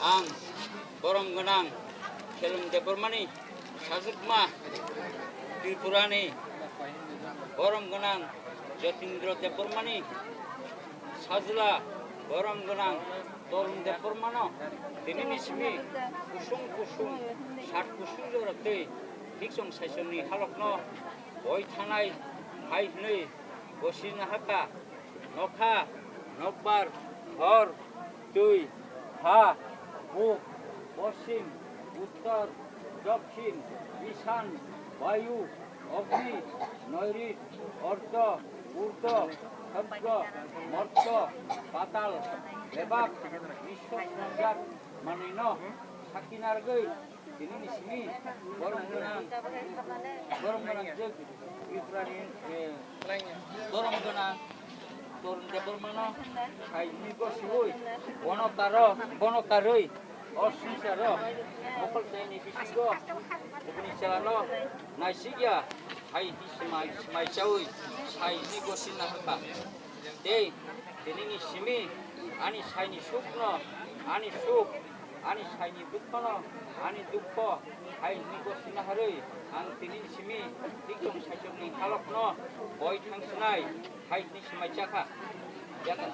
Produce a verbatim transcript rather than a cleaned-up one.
Ang borom gwnang Khelum Debbarmani sajwkma Tripurani borom gwnang Jotindra Debbarmani sajla borom gwnang Torun Debbarmano tinini simi kusung kusung sat kusung jora twi hiksong saisongni halokno boi thanai hai hwnwi gosi nahaka nokha nokbar hor twi ha buk poschim uttor dokhin isan bayu Ogni, Noirit, Ordo, Urdo, Sorgo, Morto, Patal, Bebak, Iswor swnamjak manwino sakhi narwgwi tinini simi borom gwnang, borom gwnang jwk Tripurani, eh, borom gwnang Torun Debbarmano sai hwnwi gosiwi bono karo, bono karwi o swngcharo mokol chaini bisingo bini chelano naisikya hai hwnwi swmai, swmai chawi sai hwnwi gosi nahaka. Tei tinini simi ani saini sukno, ani suk, ani saini dukhono, ani dukho hai hwnwi gosi naharwi ang tinini simi hiksong saisongni halokno boi thangsinai hai hwnwi swmai chakha. Yakha.